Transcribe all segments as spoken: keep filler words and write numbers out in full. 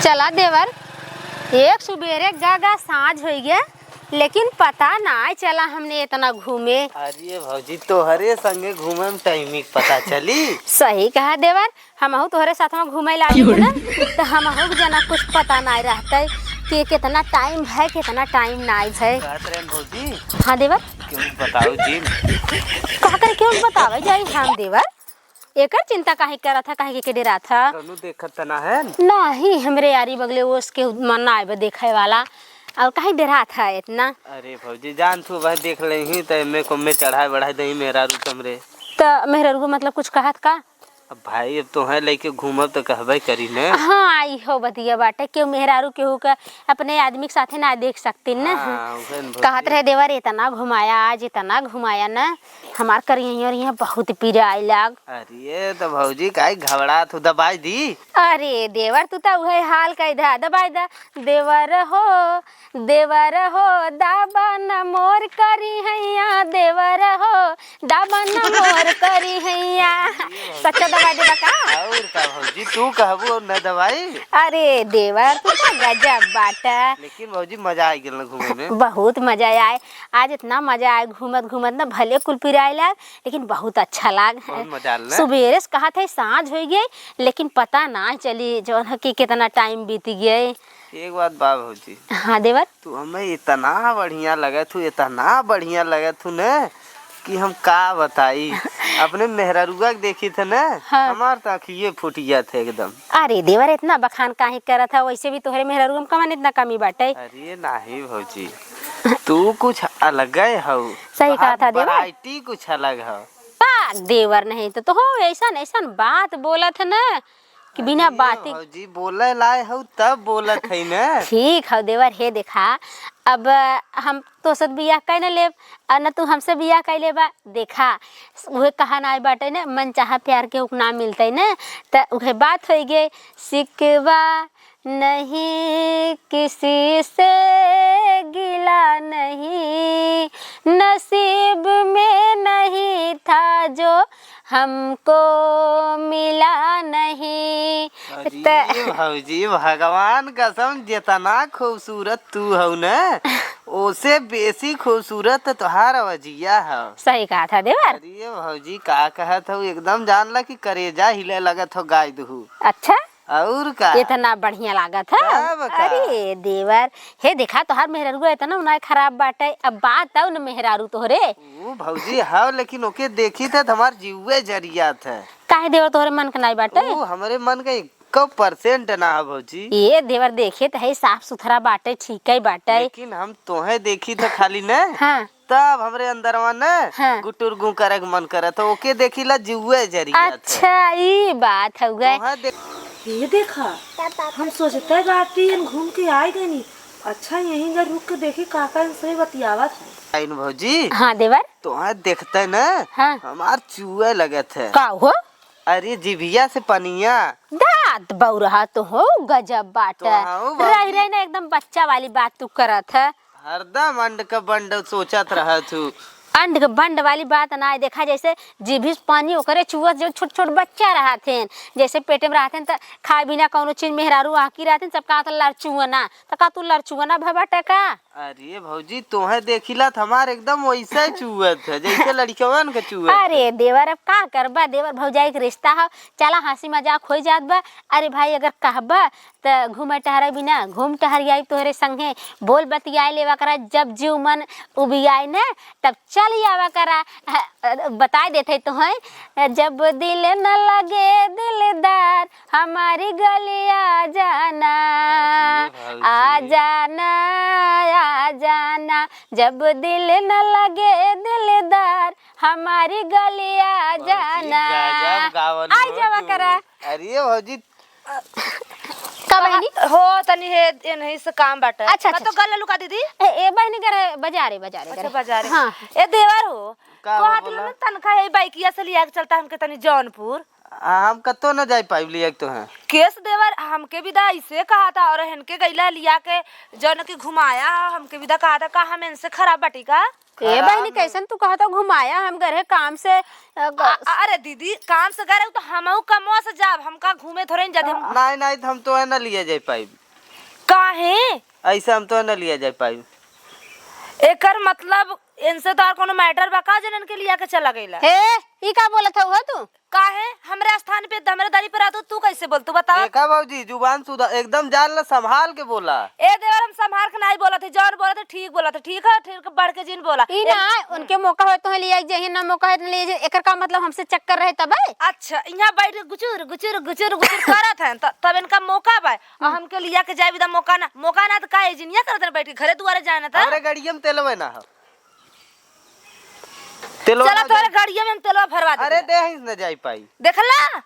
चला देवर, एक सुबेरे गा गा साँझ होइ गया, लेकिन पता नाय चला हमने इतना घूमे। अरे भौजी, तोहरे संगे घूमे में टाइम के पता चली। सही कहा देवर, हमहू तोहरे साथ में घूमे लागी ना, तो हमहू के जना कुछ पता नाय रहतै कि कितना टाइम है, कितना टाइम नाय है। कहत रहे भौजी। हाँ देवर। क्यों बताओ जी? का करे क्यों बतावे जाई हम देवर? एकर चिंता काहे करत ह, काहे के डेरात ह? कौनो देखत त ना है? नाही, हमरे यारी बगले ओस के मन ना आवे देखे वाला। और काहे डेरात ह इतना? अरे भौजी, जान तू भाई देख लेही त एमे को में चढ़ाए बढ़ाए दही मेहरारू कमरे। त मेहरारू को मतलब कुछ कहत का? अब भाई, अब तोहे लेके घूमब त कहबे करी ने। हाँ, इहो बतिया बाटे, केहू मेहरारू केहू के अपने आदमी के साथे ना देख सकतीन ने। हाँ, उहे न भौजी। कहत रहे देवर, "इतना घुमाया आज, इतना घुमाया ना, हमार करिया और यहाँ बहुत पीरा आई लाग।" अरे त भौजी, काहे घबरात हो, दबाई दी? अरे देवर, तू त उहे हाल कह दा, दबाई दा। देवर हो, देवर हो, दाबा न मोर करी हैया, देवर हो, दाबा न मोर करी हैया। सच्चा दबाई देबा का? और का भौजी, तू कहबू और न दबाई? अरे देवर, तू तो गजब बाटा। लेकिन भौजी, मजा आ गेल न घूमे में। बहुत मजा आए। आज इतना मजा आए घूमत घूमत न, भले कुल पिराए लाग, लेकिन बहुत अच्छा लाग। बहुत मजा आल न। सुबेरे से कहत है साँझ होइ गई, लेकिन पता ना चली जौन है कि कितना टाइम बीत गए। एक बात बा भौजी। हाँ देवर। तू हमें इतना बढ़िया लगत हू, इतना बढ़िया लगत हू न कि हम का बताई। अपने मेहररुआ के देखी थे न, हाँ। हमार त अखिए फूट गया थे एकदम। अरे देवर, इतना बखान काहे करत है? वैसे भी तोहरे मेहररुआ में कवन इतना कमी बाटे? अरे नाही भौजी, तू कुछ अलगे हऊ। सही कहा था देवर। वैरायटी कुछ अलग हऊ। बा देवर, नहीं तो, तो हो ऐसन ऐसन बात बोलत है न कि बिना अरे बाती भौजी, बोले लाए हऊ तब बोलत है न। ठीक हऊ देवर, हे देखा, अब हम तोसे बियाह कइ न लेब, आ न तू हमसे बियाह कइ लेबा। देखा, उहे कहा नाय बाटे न, मन चाहा प्यार केहू के ना मिलतै न, त उहे बात होइ गई, शिकवा नहीं किसी से, गिला नहीं, नसीब में नहीं था जो हमको मिला नहीं। अरे त- भौजी, भगवान कसम, जितना खूबसूरत तू हऊ न, ओसे बेसी खूबसूरत त तोहार अवजिया हऊ। सही कहा था देवर। अरे भौजी, का कहत हऊ, एकदम जान ला कि करेजा हिले लगत हऊ गाय दुहू। अच्छा? और का? इतना बढ़िया लागत है। तब का? अरे देवर, हे देखा, तोहार मेहररुआ इतना उनाय खराब बाटे। अब बात आउ न मेहरारू तोहरे। ऊ भौजी हव, लेकिन ओके देखी थे त हमार जीवे जरिया थे। काहे देवर, तोहरे मन के नाई बाटे? ऊ हमरे मन के एको percent ना है भौजी। ए देवर, देखे त है साफ सुथरा बाटे, ठीक है बाटे। लेकिन हम तोहे देखी थे खाली न। हाँ। तब हमरे अंदरवा न हाँ। गुटुर गुं करे के मन करत ह, ओके देखिला जुए जरिया थे। अच्छा, ई बात हउए। तोहे देख- ये देखा, हम सोचते बाटी इन घूम के आए गनी। अच्छा, यहीं जा रुक के देखी काका इनसे बतियावत है। आइन भौजी। हाँ देवर। तोहे देखते न हाँ। हमार चुए लगत है। का हो? अरे जिभिया से पनिया। दांत बौरहा तो हो गजब बात। तो हाँ, वो रह बात रह ना एकदम बच्चा वाली बात तू करत है। हरदम अंड क बंड सोचत रहत हू। अंड क बंड वाली बात ना है, देखा जैसे जीभी से पानी ओकरे चुअत जो छोट छोट बच्चा रहत हैं, जैसे पेटे में रहत हैं त खाए बिना कौनो चीज मेहरारू आकी रहत हैं, सब कहत लड़चुअना, त का तू लड़चुअना भवा टका? अरे भौजी, तोहे देखिला त हमार एकदम वैसे चुअत है, जैसे लड़िकवन के चुअत है। अरे देवर, अब का करबा, देवर भौजाई के रिश्ता ह, चला हँसी मजाक होइ जात बा। अरे भाई, अगर कहबा त घूमे टहरे बिना घूम टहर आई तोहरे संगे, बोल बतियाए लेवा करा, जब जीव मन उबियाए न तब चल आवा करा। ह, बताए देते तोहे, जब दिल न लगे दिलदार, हमारी गली आ जाना, अरे भौजी। आ जाना, आ जाना, जब दिल न लगे दिलदार, हमारी गली आ भौजी, जाना। गजब गावन आई हो जावा तू। करा। अरे भौजी। का बहिनी? हो, तनी हे, ए नहीं से काम बाटे। अच्छा, मैं अच्छा, तो अच्छा। गल लुका दीदी। ए, ए बहिनी करे बाजारे, बाजारे अच्छा, करे। बाजारे। हाँ। ए देवर हो, का तो हो हाथ बोला? में तनखा है, बाइकिया से लिया के चलता हमके तनी जौनपुर। आ, हम कत्तो न जाई पाइब लिया के तोहे। केस देवर, हमके भी दा ऐसे कहा था और इनके गइला लिया के जौन की घुमाया, हमके भी दा कहा था, का हम इनसे खराब बाटी का? ए खराब बहिनी, नहीं। कैसन तू कहत हो घुमाया? हम गए रहे काम से, अ, ग- अ-, अरे दीदी, काम से गए रहे तो हमहू कमवा से जाब, हम का घूमे थोड़े न जाते हम। नहीं, नहीं, तो हम तोहे न लिया जाई पाइब। काहे? ऐसे हम तोहे न लिया जाई पाइब। एकर मतलब इनसे तो और कोनो मैटर बा का, जन इनके लिया के चला गइला? हे, ई का बोलत हऊ हो तू? काहे? हमरे स्थान पे, हमरे दरी पे रहतू, तू कैसे बोलतू, बतावा? देखा भौजी, जुबान सुधा-, एकदम जान ला, संभाल के बोला। ए देवर, हम संभाल के नाहीं बोलत है, जौन बोलत है, ठीक बोलत है, ठीक है, ठीक बढ़ के जिन बोला। ई एक ना, उनके मौका होए तो लिया के जाइए, ना मौका होए तो ले जाइए। एकर का मतलब हमसे चक्कर रहे तब है? अच्छा, यहाँ बैठ के गुचुर, गुचुर, गुचुर, गुचुर करत हैं, त-, तब इनका मौका बा। और हमके लिया के जाए भी त मौका ना, मौका ना तो का एजिनिया करत हैं बैठ के, घरे दुआरे जाए ना त। हमरे गड़िया में तेलवे ना हो। तेलवा चला ना तोरे दे। गाड़िया में हम तेलवा भरवा दे। अरे दे, ही न जाई पाई। देखला,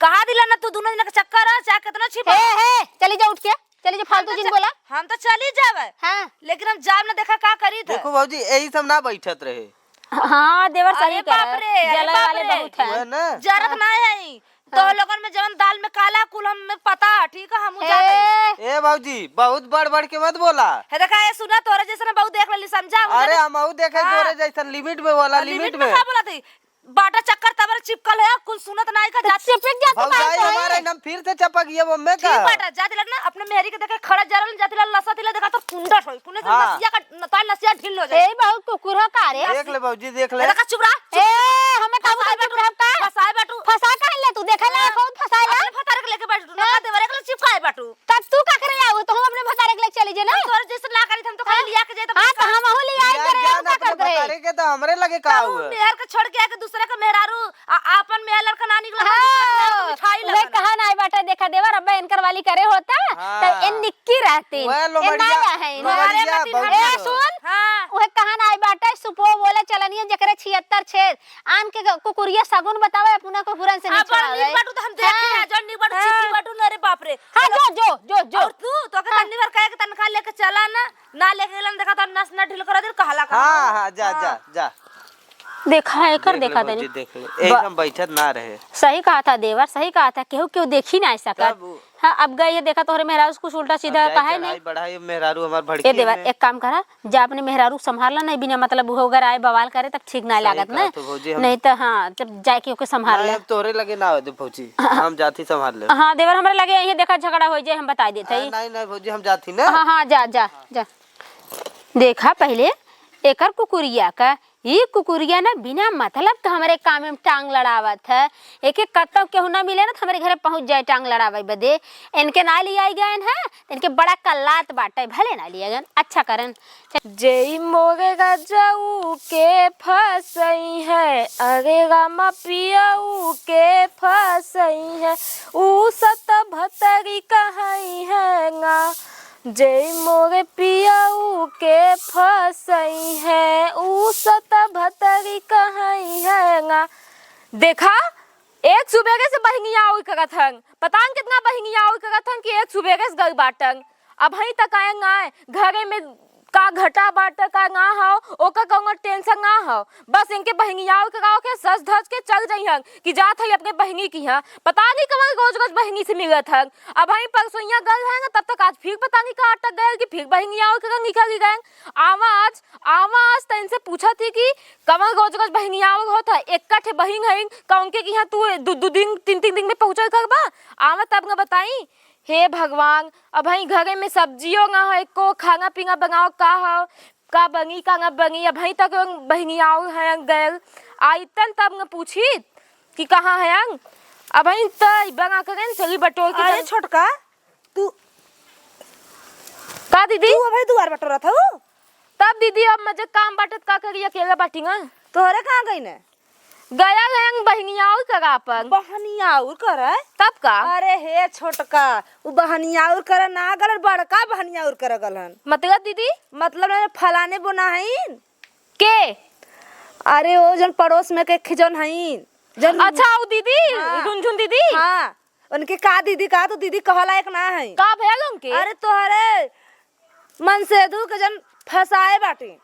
कहा दिला ना तू दोनों जना के चक्कर है, चाहे कितना छिपा। हे, हे, चली जा उठ के, चली जा, फालतू हम तो जिन च-, बोला। हम तो चली जावे। हाँ। लेकिन हम जाब ना, देखा का करी थे। देखो भौजी, यही सब ना बैठत रहे। हाँ, देवर सही अरे कह रहे। बाप रे, अरे जलए बाप वाले रे। बहुत हैं। वह ना। जरत ना है। तो हाँ। लोगन में जवन दाल में काला, कुल हम में पता, ठीक है, हम ए। जाते हैं। ए भौजी, बहुत बढ़ बढ़ के मत बोला। हे देखा, ए सुना, तोरे जैसन बहुत देख लेली, समझा? अरे, हम बहुत देखे हाँ। तोरे जैसन, लिमिट में बोला, हाँ, लिमिट लिमिट में में। का बोला थी? बाटा चक्कर तबर चिपकल है, कुल सुनत नाई का तो जात चिपक जात भौजाई काहे? हमारे एकदम फिर से चपक ये वो में ठीक का? बाटा, जाति लग ना, अपने मेहरी के देखे खड़ा जरल, जाति लग लसा तिला देखा तो कुंडट होई, कुने से हाँ। नसिया का, न-, तार नसिया ढील हो जाए। ए, बहुत कुकुर हो का रे? देख ले भौजी, देख ले। ए, देखा, चुप रहा, चुप ए, हमें काबू फसाए करके बाटू, रखा? फसाए बाटू। फसा काहे ले तू? देखे ले, हाँ। कौन फसाए ला? अपने भतारे के लेके बैठ तू, हाँ। ना देवरे के चिपकाए बाटू। तब तू का करे आऊ? तो हम अपने भतारे के लेके चली जे ना। तोरे जैसे ना करी, हम तो खाली हाँ। लिया के जाए, तो हाँ, तो हम हूँ लिया लिया के के रहे, जा हम ना का अपने करत रहे? भतारे के, तो हमरे लगे का हाँ, हुआ? मेहर के छोड़ के आके दूसरे का मेहरारू, आ, आपन मेहर लड़का ना निकला, हाँ, दूसरे का मेहरारू को मिठाई उहे लगन। कहा ना आई बाटे, देखा देवर, अब इनकर वाली करे होता, हाँ। तो इन निक्की रहती, वह इन ना लोमड़िया, आया है, इन लोमड़िया, लोमड़िया बहुत ए, है। सुन, हाँ। उहे कहा ना आई बाटे, सुपो बोले चलनिया जकरे छिहत्तर छेद, आन के ग-, कुकुरिया सगुन बतावे, अपना कुकुरन से हाँ, निछड़ावे। बड़ नीक बाटू तो हम देखे हाँ। हैं, जौन नीक बाटू, हाँ। चीची बाटू न रे बाप रे। हाँ, जो, जो, जो, जो। और तू, तो के हाँ। तन्नी भर कहे के तनखा लेके चला ना, ना लेके गेलन, देखा तो नस न ढील कर दे, कहला का। हाँ, हाँ, जा, हाँ। जा, जा। देखा है, कर देख ले देखा भौजी, तनी। देख ले। ब-, एकदम बैठत ना रहे। सही कहा था देवर, सही कहा था, केहू, केहू देखी ना सकत। तब उ- हाँ, अब गए ये देखा तोहरे मेहरारू से कुछ उल्टा अब सीधा जाए कहे चढ़ाई नहीं। बढ़ाई, मेहरारू हमार ए भड़के देवर, में। एक काम करा, जा अपने मेहरारू के संभाल ला, नहीं बिना मतलब उहो अगर आए बवाल करे तक ठीक ना सही लागत कहा ना। तो भौजी, हम नहीं तो हाँ, जब जाए के ओके संभाल नहीं, ले। अब तोहरे लगे ना होते भौजी, हाँ। हम जाती संभाल ले। हाँ देवर, हमरे लगे यही देखा झगड़ा हो जाए, हम बता देते आ, ही। नहीं, नहीं भौजी, हम जाती ना। हाँ, हाँ, जा, जा, जा। देखा पहले एकर कुकुरिया का, ई कुकुरिया ना बिना मतलब के हमरे काम में टांग लड़ावत है। एके कत्तो केहू ना मिले ना तो हमरे घरे पहुँच जाए टांग लड़ावे बदे। इनके ना लियाई गए हैं, इनके बड़ा कल्लात बाटे, भले ना लिया गए, अच्छा करन। जय मोरे राजाऊ के फसई है, अरे रामा पियाऊ के फसई है, ऊ सत भतरी कहई है ना। जय मोरे पियाऊ के फसई है, ऊ सत भतरी कहई है ना। देखा, एक सुबेरे से बहिनिया आउर करत हन, पता न कितना बहिनिया आउर करत हन कि एक सुबेरे से गल बाटन। अबहीं तक आए ना आए, घरे में का घटा बाटे का ना हो, ओकर कउनो टेंशन ना हो। बस इनके बहिनियाव के गाँव के सज धज के चल जइहन कि जात हई अपने बहिनी किहाँ। पता नहीं कवन रोज रोज बहिनी से मिलत हन। अबहीं परसोइया गल हैं, तब तक आज फिर पता नहीं का अटक गए कि फिर बहिनियाव के निकल गए। आवा आज, आवा आज त इनसे पूछत ही कि कवन रोज रोज बहिनियाव होत है। एक ठे बहिन है, का उनके किहाँ तू दु, दु दिन, तीन, तीन दिन में पहुँचल करबा? आवा तब न बताई। हे भगवान, अबहीं घरे में सब्जियो ना हो, एको खाना पीना बनाओ का हो, का बनी का ना बनी, अबहीं तक बहिनियाव हैं गैल। आइतन तब न पूछित कि कहाँ हैं। अबहीं त बना के गए, चली बटोर के अरे तब छोटका, तू का दीदी? तू अबहीं दुआर बटोरत हऊ? तब दीदी, अब मजे काम बाटत का करी, अकेले बाटी ना। तोहरे कहाँ गई ने? गया गयन बहनियाउर करा पर। बहनियाउर करे? तब का? अरे हे छोटका, उ बहनियाउर करे ना गलन, बड़का बहनियाउर करे गलन। मतलब दीदी? मतलब ना फलाने बोना हईन। के? अरे ओ जन पड़ोस में के खिजन हईन। जन अच्छा, उ दीदी, हाँ। झुनझुन दीदी? हाँ। उनके का दीदी का, तू दीदी कहला एक ना है। का भयल उनके? अरे तोहरे मनसेधु के जन फंसाए बाटे।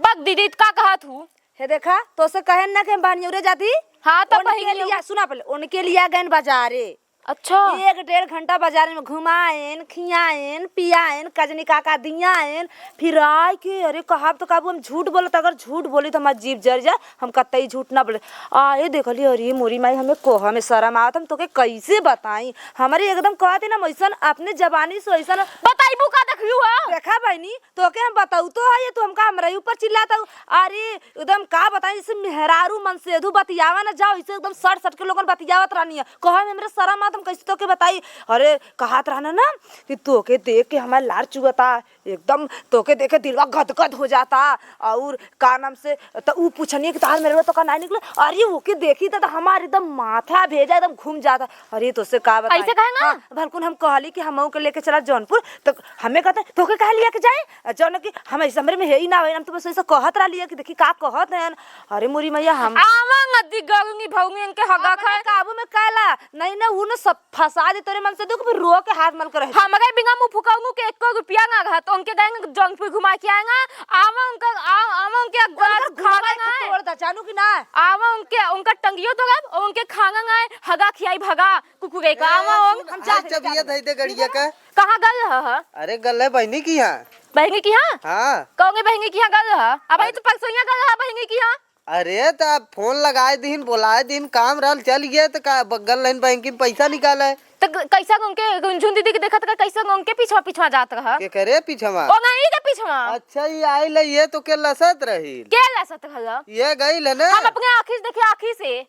बक दीदी, त का कहत हू? हे देखा, तोसे कहेन ना कि हम बहनियौरे जाती, हाँ, तब उनके बहिनी लिया, सुना पहले, उनके लिया गएन बाजारे। अच्छा। एक डेढ़ घंटा बाजारे में घुमाएन, खियाएन, पियाएन, कजनी काका दियाएन, फिर आए के, अरे, कहब तो कहबू हम झूठ बोलत, अगर झूठ बोली तो हमार जीभ जर जाए, हम कतई झूठ ना बोले। आए देखली, अरे मोरी माई, हमें कोह में शरम आवत, हम तोके कैसे बताई, हमरे एकदम कहते ना, वैसन अपने जबानी से वैसन। बताइबू का देखलू हो? देखा बहिनी, तोके हम बताऊ तो है, ये तू हमका हमरे ऊपर चिल्लात हऊ। अरे एकदम का बताई, जैसे मेहरारू मनसेधू बतियावा ना जाओ, इसे एकदम सट सट के लोगन बतियावत रहनी है। कहे में हमरे शरम आवत, हम कैसे तोके बताई। अरे कहत रहना ना कि तोके देख के हमार लार चुअता, एकदम तोके देख के दिलवा गदगद हो जाता। और का नाम से, त ऊ पूछनी कि तार मेहरवा तो का नाई निकले। अरे ओके देखी त, त हमार एकदम माथा भेजा एकदम घूम जाता। अरे तोसे का बताई। ऐसे कहे ना? हाँ, भलकुन हम कहली कि हमहू के लेके चला जौनपुर, तो हमें कहते तोके कहे लिया के जाए, जौन कि हम ऐसे हमरे में है ही ना, हम तो बस ऐसा कहत रहली है कि देखी का कहत हैं। अरे मोरी मैया, हम आवा नदी गरुंगी भौंगी इनके हगा अपने खाए। काबू में काला नहीं ना, ऊ न सब फंसा दे तोरे मनसेधू के, फिर रो के हाथ मल के रह जा। हमरे बिना मुंह फुकाऊंगू के एको रुपया ना रहा, तो उनके गएंगे जौनपुर घुमा के आएंगे। आवा उनका, आ-, आवा उनके अगवा उनका खाना घुमा के ना है। तोड़ दा, जानू कि ना? आवा उनके, उनका टंगियो तोड़ब और उनके खाना ना है, हगा खियाई भगा, कुकुरे का। ए, आवा सुन, हम जा आई रहे, चाबिया जा रहे। धई दे गड़िया का। कहाँ गल रहा है? अरे गल है बहिनी की यहाँ। बहिनी की यहाँ? हाँ। कहोगे बहिनी की यहाँ गल रहा? अब आई तो परसोइया गल रहा बहिनी की यहाँ। अरे, त फोन लगाए दीन, बोलाए दीन, काम रहल, चल गए, त का, बगल लाइन बैंक में पैसा निकाले। त क-, कैसा उनके, गुंजुन दीदी के देखत का, कैसा उनके पीछवा, पीछवा जात रहा? के करे पीछवा? ओ नहीं के पीछवा। अच्छा, ये आइल है, ये तो के लसत रही। के लसत रहा? ये गइल है ना? हम अपने आँखी से देखिए, आँखी से।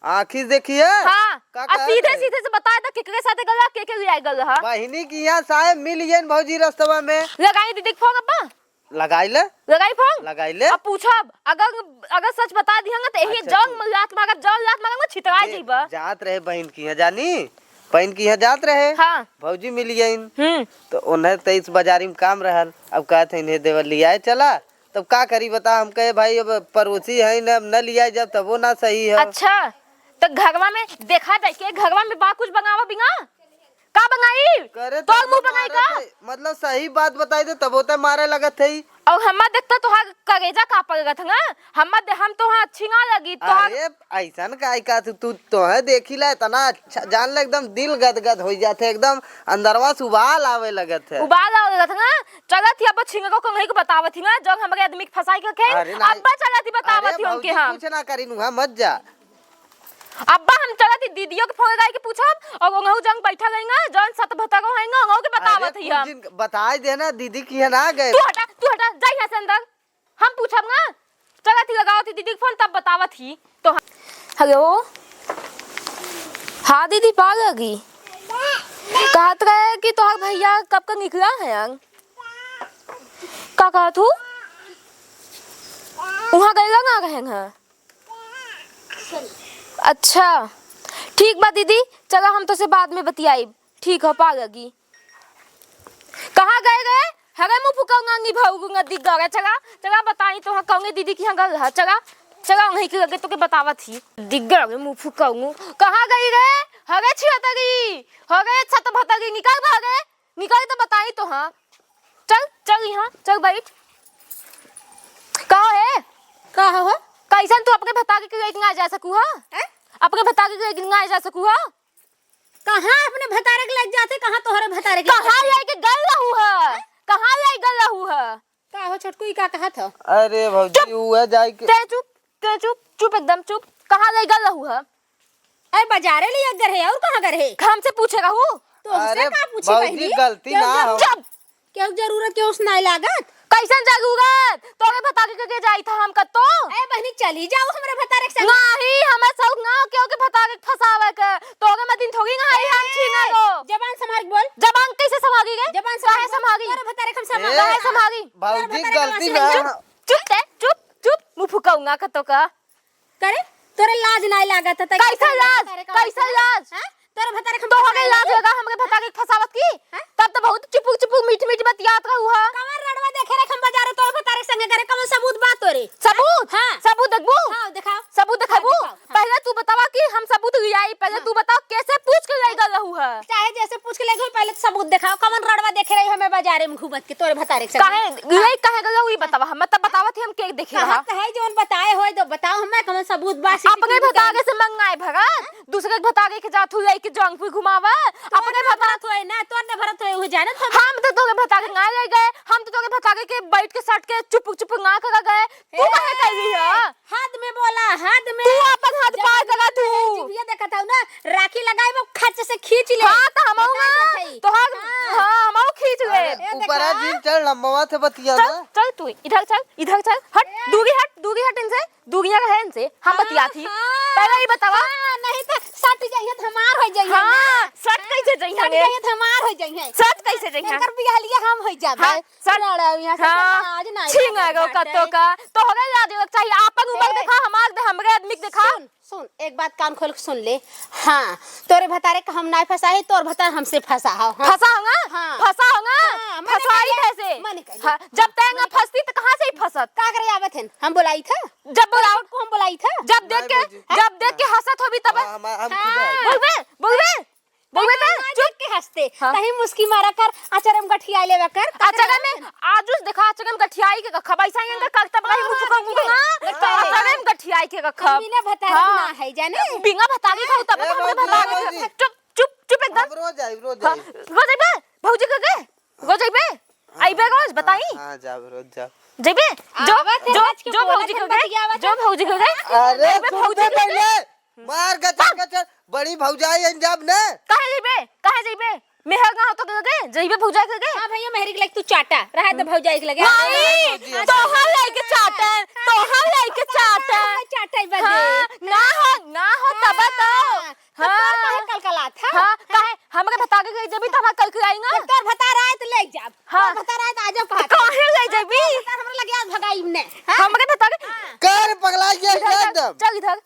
आँखी से देखिए? हाँ। का आ कहत सीधे, है? सीधे से बताए त, केकरे साथे गल रहा, के, के ले आए गल रहा? बहिनी की यहाँ साहेब मिल गए भौजी रस्तवा में। लगाई दीदी के फोन अब्बा। लगाई ले। लगाई फोन? लगाई ले। अब पूछब, अगर, अगर सच बता दिहन ना, त यही अच्छा, जौन तू लात मारब, जौन लात मारब ना, छितरा दे, जइबा। जात रहे बहिन की यहाँ, जानी? बहिन की यहाँ जात रहे। हाँ। भौजी मिल गईन। हम्म। तो उन्हें तेईस बाजारी में काम रहल। अब कहत है, "इन्हें देवर लियाए चला।" तब का करी बता, हम कहे, "भाई, अब पड़ोसी है न, अब न लियाए जब, तब वो ना सही है।" अच्छा, तो घरवा में देखा जाए के, घरवा में बा कुछ बनावा बिना? का बनाई? करे तोर तो मुंह बनाई मारत का? है, मतलब सही बात बताई दे तबो ते मारे लगत है। और हम्मा देखता तोहार करेजा कांपे लगत है ना, हम्मा दे-, हम तोहार अच्छी ना लगी, तोहार अरे ऐसन काहे का तू, तू तोहे देखी ला इतना अच्छा जान ले एकदम दिल गदगद हो जात है, एकदम अंदरवा से उबाल आवे लगत है। उबाल आवे लगत है ना, चलत ही अब छिंगको को नहीं को बतावत ही ना, जो हमरे आदमी के फंसाई के खेल, अरे ना, अब्बा चलत ही बतावत अरे ही उनके भौजी हम। कुछ ना करी नुहा मत जा। अब्बा हम चलत ही दीदियों के फोन लगाई के पूछब और ओंगहू जंग बैठा गई ना जौन सत भतरो है ना ओंगहू के बतावत अरे ही कुछ हम। दिन बताई देना दीदी की है ना गए। तू हटा, तू हटा, जा यहाँ से अंदर। हम पूछब ना, चलत ही लगावत ही दीदी के फोन तब बतावत ही तो। हेलो, हाँ दीदी पा लगी। कहत रहे कि तोहर भैया कब का निकला है? का कहत हूँ? वहाँ गइला ना रहे हैं। अच्छा, ठीक बा दीदी, चला हम तोसे बाद में बतियाइब। ठीक हो, पा लगी। कहाँ गए गए? हरे मुँह फुकाऊ नांगी भौगू ना दिख गए। चला, चला बताई तो हाँ, कौने दीदी की यहाँ गल रहा। चला, चला उन्हीं के लगे तोके बतावत ही। दिख गए मुँह फुकाऊ। कहाँ गई रे? हरे छिहतरी, हरे छत भतरी, निकल भागे। निकल तो बताई तो हाँ। चल, चल यहाँ, चल बैठ। का है? का हो? कैसन तू अपने भतारी के लेके ना जा सकू हा? हैं? अपने भतारी के लेके ना जा सकू हा? कहाँ अपने भतारे के लेके जाते, कहाँ तोहरे भतारे के कहाँ लेके लेके गल रहू हा? हैं? कहाँ लेके गल रहू हा? का हो छोटकू, ई का कहत हो? अरे भौजी, चुप! उहे जाए के ते चुप, ते चुप, चुप, एकदम चुप। कहाँ लेके गल रहू हा? अरे बाजारे ले अगर है, और कहाँ कर है? हमसे पूछे रहू? तो हमसे अरे का पूछे भौजी, बहिनी? गलती केहू ना जरूरत, हो। चुप! केहू जरूरत केहू से नाई लागत? कैसन जरूरत? तोरे भतारी के, के जाई था हम कत्तो? ए बहिनी, चली जाओ हमरे भतारे के संग। नाही, हमें शौक ना हो केहू के भतारी के फंसावे के। तोरे में दिन थोड़ी ना आई हम ए, छीना लो। जबान संभाल के बोल। जबान कैसे संभाली रे? जबान काहे संभाल के बोल। संभाली? तोरे भतारे के हम ए, संभाल काहे संभाली? भौजी, तोरे भतारे के गलती हम ना संभाल हो। चुप ते, चुप, चुप, मुंह फुकाऊंगा कत्तो का। करे? तोरे लाज नाय लागत है, तै कैसा कैसे लाज? भतारे का कैसा लाज? हैं? तोरे भतारे के हम तो हमें फंसाए लाज लगी? लगा, हमरे भतारे के फंसावत की? हैं? तब तो बहुत चुपुक चुपुक मीठ मीठ बतियात रहू हा। कमर रड़वा देखे रे हम बाजारे, तोरे भतारे के संगे करे, कमन सबूत बा तोरे? सबूत? हाँ। सबूत देखबू? हाँ, दिखाओ। सबूत हाँ, देखाबू? दिखाओ, हाँ। पहले तू बतावा कि हम सबूत ले आई, पहले हाँ। तू बताओ कैसे पूछ के ले गल रहू हा? चाहे जैसे पूछ के ले गल, पहले तो सबूत खुद देखाओ, कवन रोडवा देखे रही हमें बाजारे में घूमत के तोरे भतारे के संग? काहे? हाँ। यही कहे गयो, ई बतावा। हम तब बतावत ही हम के देखे कहा रहा। कहे जौन बताए होए तो बताओ, हमें कवन सबूत बा, अपने सीसीटीवी भतारे कैमरा से मंगाए भगत, हाँ? दूसरे के भतारे के जात हुई के जौन कोई घुमावा, तोर अपने ना भता भरत होए ना, तोर ना भरत होए, वो जानत हम। हम तो तोके भतारे ना ले गए, हम तो तोके भतारे के बैठ के सट के चुप चुप ना कर गए। तू ए, काहे कह रही है? हद में बोला, हद में। तू अपन हद जब पार करा तू। जिभिया देखत हऊ ना, राखी लगाई वो खच से खींच ले। हाँ, तो हम बताई ना भाई। तो हम, हाँ। हाँ, हम खींच ले। अरे, ए, ऊपर आ देखा। जिन चढ़ लंबवा से बतिया चल, ना। चल तू, इधर चल, इधर चल, हट, ए। दूरी हट, दूरी हट इनसे, दूरिया रहे इनसे, हम हाँ, बतिया थी। हाँ। पहले ही बतावा। हाँ, नहीं तो सट जाइए तो हमार हो जाइए हाँ, ना। सट कैसे जाइए सट हमें? जाइए तो हमार हो जाइए। सट कैसे जाइए? एकर बिहलिया हम हो जाबे। हाँ। सर, लड़ाऊ यहाँ से हाँ, आज ना छीन आएगा बाटे। कत्तो का, तोहरे याद रख चाहिए, आपन उम्र ए, देखा, हमार दे, हमरे आदमी के देखा। सुन, सुन, एक बात कान खोल के सुन ले। हाँ, तोरे भतारे का हम ना फंसा है, तोर भतार हमसे फंसा हो, हाँ। फंसा होगा? हाँ। फंसा होगा? हाँ, मने फंसाई कहिए, कैसे? मने कहिए। हाँ, जब तैं ना फंसती तो कहाँ से ही फंसत? का करे आवत हन? हम बोलाई था? जब बोलाओ। को हम बोलाई था? जब देख नहीं के, भौजी। जब देख के हंसत होबी तब। हाँ, हम, हम खुद हाँ। आए। बोलबे, बोलबे। बउआ ना, त ना चुप। देख के हंसते। हाँ। तहीं मुस्की मारा कर, अचरम गठिया लेवा कर, अचरम में आजुस देखा, अचरम गठियाई के कखब, ऐसा ही इनका करता बा, हाँ, मुंह फुका, मुंह फुका। हाँ, हाँ। अचरम गठियाई के कखब। बिना भतारी हाँ। ना है, जाने? बिना भतारी खाऊ तब ए, तो हमरे भौजी, भतारी। भौजी। चुप, चुप, चुप एकदम। हम रोज आई, रोज हाँ, आई। रोज आइबे? भौजी के गे? रोज आइबे? हाँ, आइबे रोज, हाँ, बताई? हाँ, जाओ, रोज जाओ। जइबे? जो, आवत है, जो, आज के जो बोलत भौजी है, के गे? बतियावत जो है। भौजी के गे? अरे, जइबे सुन भौजी बे के गे? पहले। मार गचर गचर, बड़ी भौजाई हन जब ने। काहे जइबे? काहे जइबे? मेहर ना हो तो के लगे? जइबे भौजाई के लगे? हाँ भैया, मेहरी के लगे तू चाटा। रहा तो भौजाई के लगे। नहीं, भौजी, तोहर लइके चाटे, तोहर लइके चाटे। चाटा ही बदे। हाँ, ना हो, ना हो तब तो। हाँ, तो तोर हाँ। काहे कलकलात है? हाँ, काहे? हमरे भतारे के जइबे तो हमार कलकलाई ना। तो तोर भतार आए तो ले जाब। हाँ। तोर भतार आए तो आ जाओ कहा। काहे ले जइबी? तोर भतार हमरा लगे आज भगाई ने। हाँ? हमरे भतारे हाँ। कर पगला ये चल, चल, एकदम। चल इधर।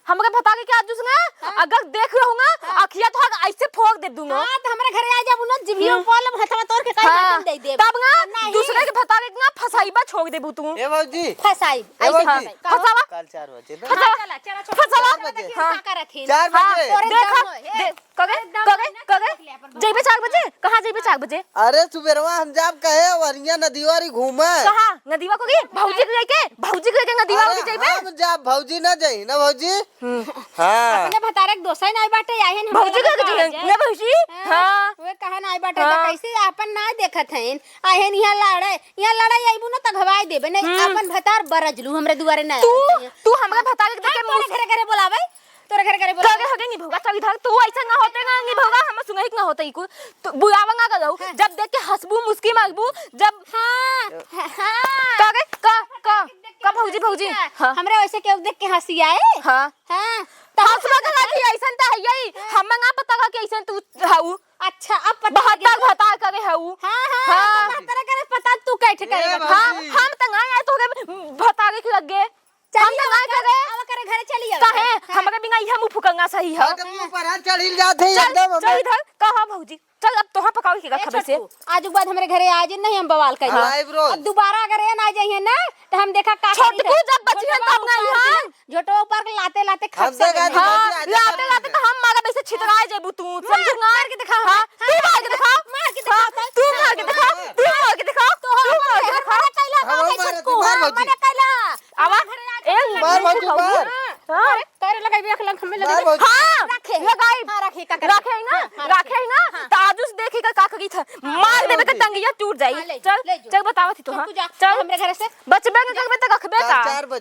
हमरे भतारे के आजू से ना, हाँ। अगर देख रहू ना, हाँ। अखिया तो हम ऐसे फोड़ दे दूँ ना। हाँ, तो हमरे घरे आ जाबू ना, जिभियो हम्म। पोल में हथवा तोड़ के कहीं हाँ, हाथन दे देब। तब ना, नहीं। दूसरे के भतारे के ना फसाइबा छोड़ देबू तू। ए भौजी। फसाई, ए ऐसे भौजी। फसाई। का हो? फसावा। कल चार बजे ना। फसावा। हाँ, चला, चला, छोड़। फसावा। चार बजे। देखिए, हाँ। का करत हिन। चार हाँ। बजे। तोरे देखा, दम है। दे-, कगे, एकदम कगे, ना कगे। कर ले अपन जइबे चार बजे? कहाँ जइबे चार बजे? अरे सुबेरवा हम जाब कहे वरिया नदीवा री घूमे। कहाँ? नदीवा को की? भौजी के लेके? भौजी के लेके नदीवा अरे को जइबे? हम जाब, भौजी ना जाई ना भौजी। हम्म। हाँ। अपने भतारे के दोसर नाई बाटे, आहिन हम भौजी के लेके जाए। ना भौजी? हाँ। हाँ। वे कहा नाई बाटे हाँ। तो कैसे आपन ना देखत हइन? आहिन यहाँ लड़े, यहाँ लड़ाई आइबू ना तो घवाई देबे। नहीं, हम्म। आपन भतार बरजलू हमरे दुआरे ना तू, आवे। तू हमरे भतारे के देखे तोरे मुंह घरे घरे बोलावे। तोरे घरे घरे बोला। करे हगे निभौगा, चल इधर, तू ऐसा ना होते ना, निभौगा, हम सुनहिक ना होते इको। तू बुलावा ना गलऊ, हाँ। जब देख के हंसबू, मुस्की मारबू, जब हाँ, हाँ, हाँ। का गे? का, का, का भौजी, भौजी? हाँ। हमरे वैसे केहू देख के हंसी आए? हाँ। हाँ। तो हंसबा हंसी का आए? लागी, ऐसन त है यही। हाँ। हम ना पता का कि ऐसन तू हऊ। अच्छा, अब पता बहत्तर लगे। भतार करे हऊ। हाँ, हाँ, हाँ। बहत्तर करे पता तू कैठ करे ए बता। हाँ, भौजी। हम त ना आए तोहरे भतारे के लगे। चली हम तो आवा, ना करे। आवा करे घरे चली आवा। काहे? हाँ। हमरे बिना इहे मुंह फुकंगा सही है। हाँ, तो मुंह पर हाथ चढ़िल जात है चल, एकदम चल हमें। इधर, कहा भौजी। चल, अब तोहा पकाओ के ए, खबे से। छोटकू, आज के बाद हमरे घरे आ जे नहीं, हम बवाल कर हाँ। देब। आइब रोज। अब दोबारा अगर ए ना जाइए ना, तो हम देखा का करी छोटकू है। जब बचिहन तब ना ऊपर अइहन। झोटवा ऊपर के लाते लाते हम खप तो से गा दी, हाँ, भौजी, आज लाते लाते तो हम मारा वैसे छितराए जेबू तू, मार, समझू ना? मार के दिखा, हाँ, हाँ, तू मार के दिखा। मार के दिखा, हाँ, तू मार के दिखा, तू मार के दिखा, तू मार के दिखा। हम मारे, छोटकू, मार हाँ, भौजी। मने कैला। आवा। ए, मार भौजी, मार। हाँ। करे, करे लगाई, एक लंग हमें मार लगाई। भौजी। हाँ, रखे। लगाई। हाँ, रखे, का करे? रखे ही ना, हाँ, हाँ, रखे ही ना। हाँ। तो आज उस देखी का, का करी था। हाँ, मार देबे तो भौजी। टंगिया टूट जाई। हाँ, ले जो, चल, ले जो। चल बतावा थी तो, चल, हाँ। तू जा, चल। हमरे घर से। बचबे ना करबे तो रखबे चल, का? चार बजे।